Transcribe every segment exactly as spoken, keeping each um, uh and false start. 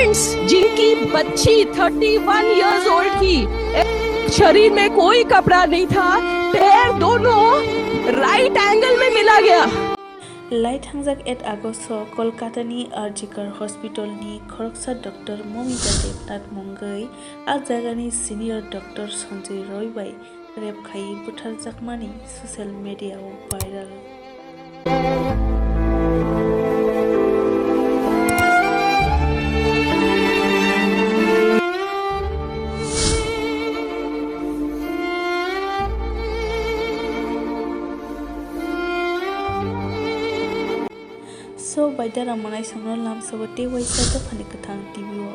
जिनकी बच्ची thirty one years old थी, शरीर में कोई कपड़ा नहीं था, पैर दोनों राइट एंगल में मिला गया। Lai thangjak eight August o Kolkata ni R G Kar Hospital ni khoroksa doctor Momita Debnath mungwi a jaga ni senior doctor Sanjay Roy bai rape khai butharjakmani social media o viral. So, bai dara mwnaisongno lamsao tei uaisa dophani kwthang T V o.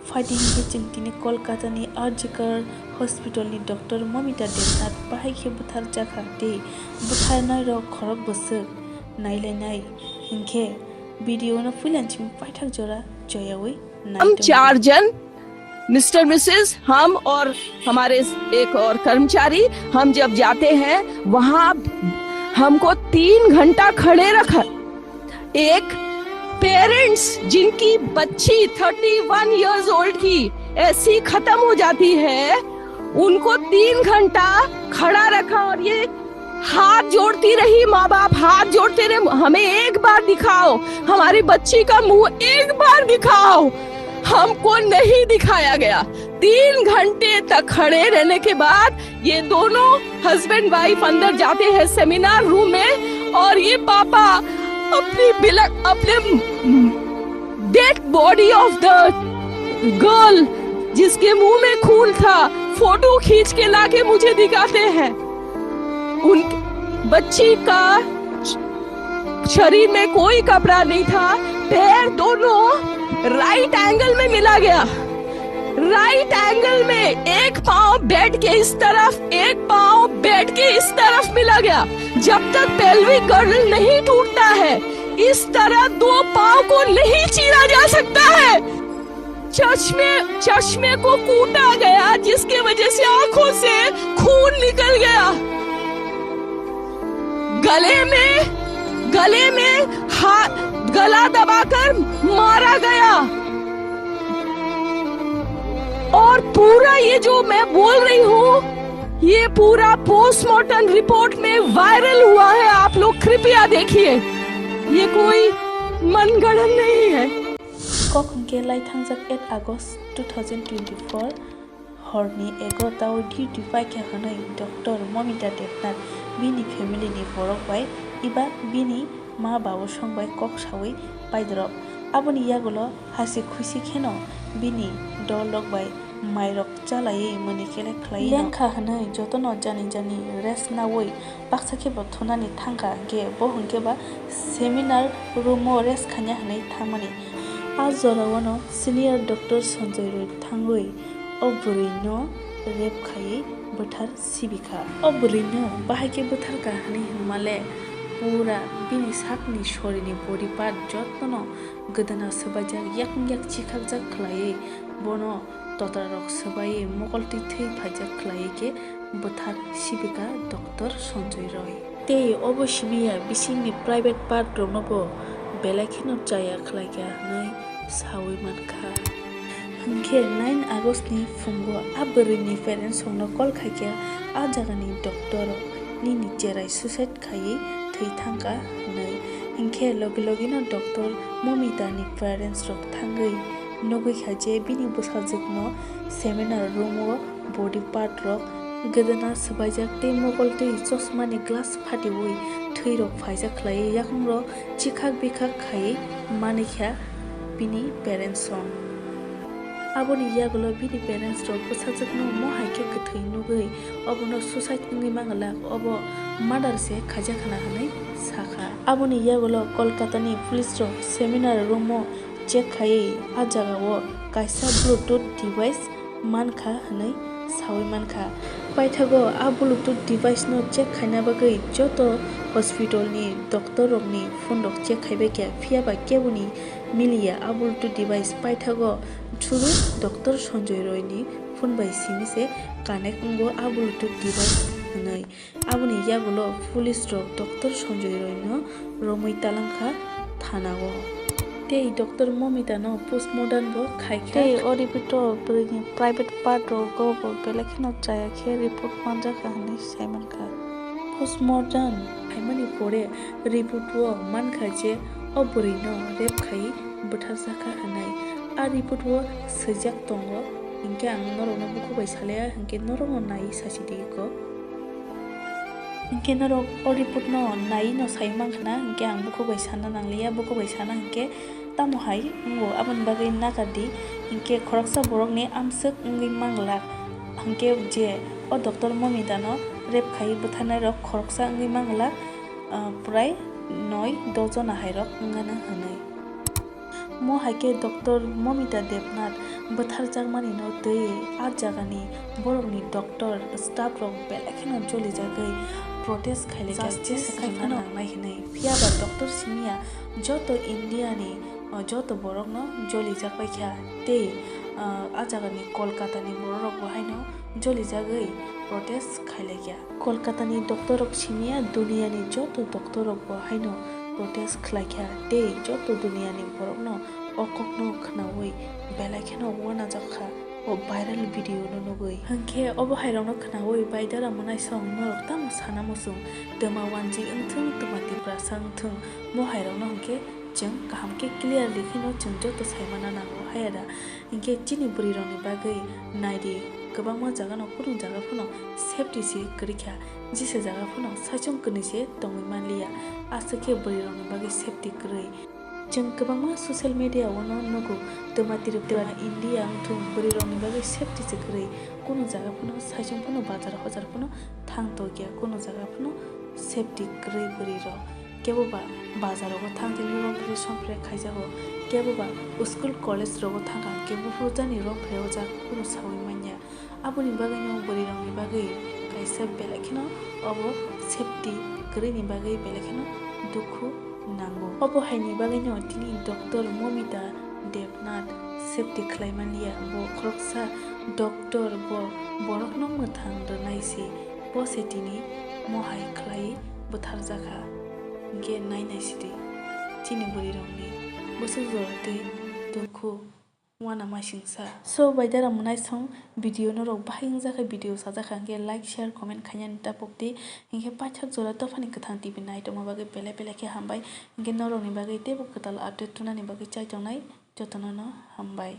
Phaidi hinkhe chwng tini Kolkata ni R G Kar Hospital ni doctor Momita Debnath bahai khe butharjakha tei butharnairok khorok bwswk nailainai. Hinkhe video no puilanchimi paithak jora joyawi हम naitongo. चार जन, mister Mrs, हम और हमारे एक और कर्मचारी, हम जब जाते हैं वहाँ हमको तीन घंटा खड़े रखा। एक पेरेंट्स जिनकी बच्ची थर्टी वन ईयर्स ओल्ड की ऐसी खत्म हो जाती है, उनको तीन घंटा खड़ा रखा और ये हाथ जोड़ती रही, माँ बाप हाथ जोड़ते रहे, हमें एक बार दिखाओ, हमारी बच्ची का मुंह एक बार दिखाओ। हमको नहीं दिखाया गया। तीन घंटे तक खड़े रहने के बाद ये दोनों हस्बैंड वाइफ अंदर जाते हैं सेमिनार रूम में और ये पापा अपनी बिलक अपने dead body of the girl जिसके मुंह में खून था, फोटो खींच के लाके मुझे दिखाते हैं। उन बच्ची का शरीर में कोई कपड़ा नहीं था, पैर दोनों राइट एंगल में मिला गया। राइट एंगल में एक पांव बेड के इस तरफ, एक पांव बेड के इस तरफ मिला गया। जब तक पेल्विक गर्डल नहीं टूटता है, इस तरह दो पांव को नहीं चीरा जा सकता है। चश्मे चश्मे को कूटा गया, जिसकी वजह से आंखों से खून निकल गया। गले में गले में हाथ गला दबाकर मारा गया। और पूरा ये जो मैं बोल रही हूँ, ये पूरा पोस्टमार्टम रिपोर्ट में वायरल हुआ है। आप लोग कृपया देखिए, ये कोई मनगढ़ंत नहीं है। Kok hwnkhe lai thangjak eight August two thousand twenty-four horni egarota o duty paikha hwnwi doctor Momita Debnath bini family ni borok bai eba bini ma babu song bai kok sawi paidorok. Aboni yagulo hasi khuisi kheno bini dol rok bai mairok chalaiwi mwnwi kele khlai lengkha hwnwi jotono jani jani rest nawi baksa khe bo thunani thangkha, hwnkhe bo hwnkhe ba seminar room o rest khaina hwnwi thangmani. A jora o no senior doctor Sanjay Roy thangwi o bwrwi no rape khaiwi bwthar sibikha. O bwrwi no bahai khe bwtharkha hwnwi hwnmale pura bini sakni sorini body part jotono gwdana swbaijak, yakung yak chikhakjak khlaiwi bono totrarok swbaiwi mokoltwi thwi phaijak khlaiwi khe bwthar sibikha doctor Sanjay Roy. Tei obo simiya bisingni private part rokno bo belai kheno chaya khlaikha hwnwi sawi mankha. Hwnkhe nine August ni phungo a bwrwini parents rokno call khaikha, a jagani doctor rok nini cherai suicide khaiwi thwi thangkha hwnwi. Hinkhe logi logino doctor Momita ni parents rok thangwi nugwi kha je bini bwsajwkno seminar room o body part rok, gwdana swbaijak tei mokol twi chosmani glass phatiwi thwi rok phaijak khlaiwi yakung rok chikhak bikhak khaiwi manwi kha bini parents rok. Aboni yagulo bini parents rok bwsajwkno mo hai khe kwthwi nugwi obono suicide wngwi manglak, obo murder se khaijak hwna hwnwi sakha. Aboni yagulo Kolkata ni police rok seminar room o check khaiwi a jagao kaisa Bluetooth device mankha hwnwi sawi mankha. Paithago a Bluetooth device no check khaina bagwi joto hospital ni doctor rokni phone rok check khaibaikha, phiyaba keboni miliya a Bluetooth device. Paithago suru doctor Sanjay Roy ni phone bai simi se connect wngo a Bluetooth device hwnwi. Aboni yagulo police rok doctor Sanjay Roy no romwi talangkha thana o. Tei Doctor Momita no postmortem bo khai kha. Tei o report o bwrwi ni private part rogo bo belai kheno chaya khe report manjakha hinwi sai mankha. Postmortem khaimani pore report o mankha je o bwrwi no rape khai bwtharjakha hinwi. A report o swijak tongo, hinkhe ang norok no bukhuk bai salaiya, hinkhe norok no naiwi sasi di eko. Hinkhe norok o report no naiwi no sai mankha na, hinkhe ang bukhuk bai sana nangliya, bukhuk bai sana hinkhe tamo hai wngo aboni bagwi nakardi, hinkhe khoroksa borokni amswk wngwi manglak, hinkhe je o Doctor Momita no rape khai bwtharnai rok khoroksa wngwi manglak, ah, prai noi do jona hai rok wngano hinwi. Mo hai khe Doctor Momita Debnath bwtharjakmani no twi a jagani borokni doctor, staff rok belai kheno jolijagwi protest khailaikha, justice wngna nangnai hinwi. Phiya ba doctor simiya joto India ni, o, joto borok no jolijak bai kha tei, o, a jagani Kolkata ni borok rok bo haino jolijagwi protest khailaikha. Kolkata ni doctor rok simiya duniya ni joto doctor rok bo haino protest khlaikha tei joto duniya ni borok no o kok no khnaui belai kheno uanajak kha. O viral video no nugui. Hinkhe obo hai rok no khnaui Baidara Mwnaisong norok tamo sana muchung, twma Wanji wngthung, twma Tiprasa wngthung, mo hai rok no hinkhe chwng kaham khe clearly kheno chwng joto sai mana nango hai da. Hinkhe chini bwrwi rok ni bagwi naidi, kwbangma jaga no kunu jaga phano safety se kwrwi kha, jesa jaga phano saichung kwnwi se tongwi manliya, aswk khe bwrwi rok ni bagwi safety kwrwi. Chwng kwbangma social media o no nugo, twma Tripura, India wngthung bwrwi rok ni bagwi safety se kwrwi, kunu jaga phano saichung phano bazar hojar phano thang tokya, kunu jaga phano safety kwrwi bwrwi rok. Kebo ba bazar rogo thang thangwi rompre sompre khaijago, kebo ba school college rogo thang kha, kebo phuru jani rompre ojak kunu saui manya. Aboni bagwino bwrwi rokni bagwi kaisa belai kheno obo safety kwrwini bagwi belai kheno dukhu nango. Obo haini bagwino tini Doctor Momita Debnath safety khlai manliya, bo khoroksa doctor, bo borokno mwthang rwnai se, bo se tini mohai khlai bwtharjakha. Hinkhe nai nai sidi chini bwrwi rokni bwswk jora tei dukhu. Uana masingsa. So, Baidara Mwnaisong video norok bahai wngjakha, video sajakha hinkhe like, share, comment khainani tapokdi. Hinkhe paithak jora dophani kwthang T V naitokma bagwi belai belai khe hambai. Hinkhe norokni bagwi teibo kwtal update tunani bagwi chaitongnai jotono no hambai.